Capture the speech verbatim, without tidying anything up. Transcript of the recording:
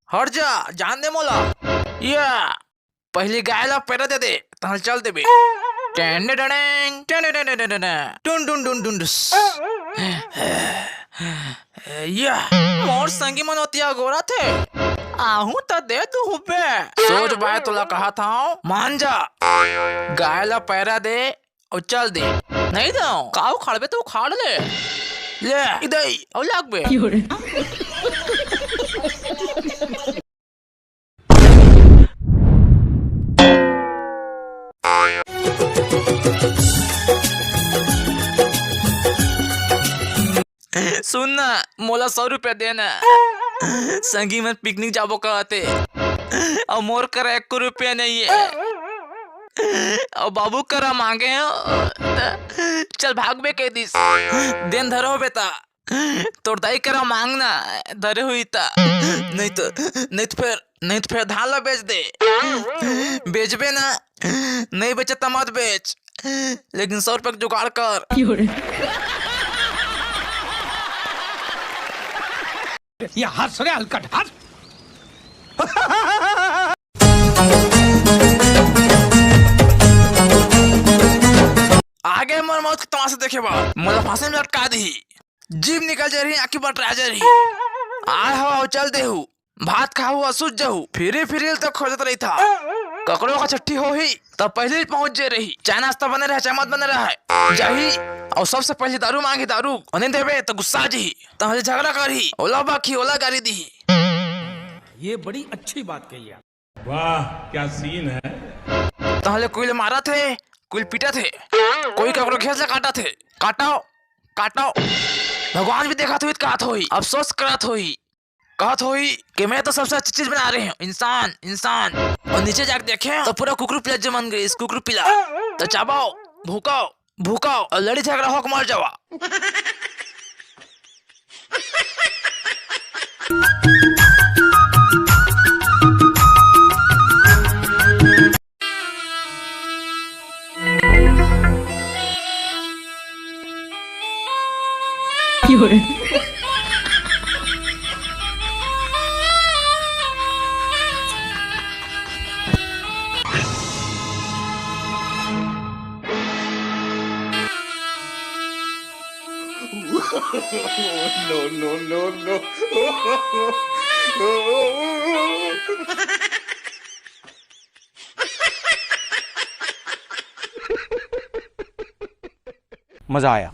हट जा, जान दे मोला। या, पहली गाय ला पैरा दे दे, तहन चल देबे। टेंडे डडेंग, टेंडे डडेंग, टुन टुन टुन टुन टुस। या, मोर संगी मन ओतिया गोरा थे। आहू त दे दू हुबे। सोच बाय तोला कहा था, मान जा। गाय ला पैरा दे, अउ चल दे। नहीं दो, का उखाड़बे तो उखाड़ ले। ले, इधर ही, अउ लाग बे। सुन ना, मोला सौ रुपया दे ना। संगी मन पिकनिक जाबो कहते, अउ मोर करा एको रुपया नहीं है। अउ बाबू करा मांगे हो, त चल भागबे कह दिस। देन धरो बेटा, तोर दाई करा मांग ना, धरे हुई ता। नहीं तो, नहीं तो फिर, नहीं तो फिर धान ला बेच दे। बेचबे ना, नहीं बेचे त मत बेच, लेकिन सौ रुपया के जुगाड़ कर। ये हंस रे हलकट, हंस। आगे मोर मौत के तमाशा देखे बर मोला फांसी में लटका दिही। जीभ निकल जा रही, आंखी बटरा जा रही। आय हो, चल देहू। भात खाहू, असूझ जहू। फिरी फिरी तो खोजत रही था। ककरो का छुट्टी होही, त पहले ही पहुंच जे रही। चाहे नाश्ता बने रहे, चाहे मत बने रहे, जाही। अउ सबसे पहले दारू मांगी, दारू। अउ नहीं देबे, त गुस्सा जी। तहले झगड़ा करही, ओला बाकी, ओला गारी दी। ये बड़ी अच्छी बात कही आप। वाह, क्या सीन है। तहले कोई ले मारत हे, कोई ले पीटत हे, कोई ककरो घेंच ले काटत हे। काटो, काटो। भगवान भी देखत होही त कहत होही, अफसोस करत होही, कहत होही कि मैं तो सबसे अच्छी चीज बना रहे हूँ, इंसान, इंसान। अउ नीचे जाके देखे तो पूरा कुकरू पिला जमन गई, कुकरू पिला। तो चाबाओ, भूकाओ, भूकाओ अउ लड़ी झगड़ा होके मर जावा। No, no, no, no. मजा आया।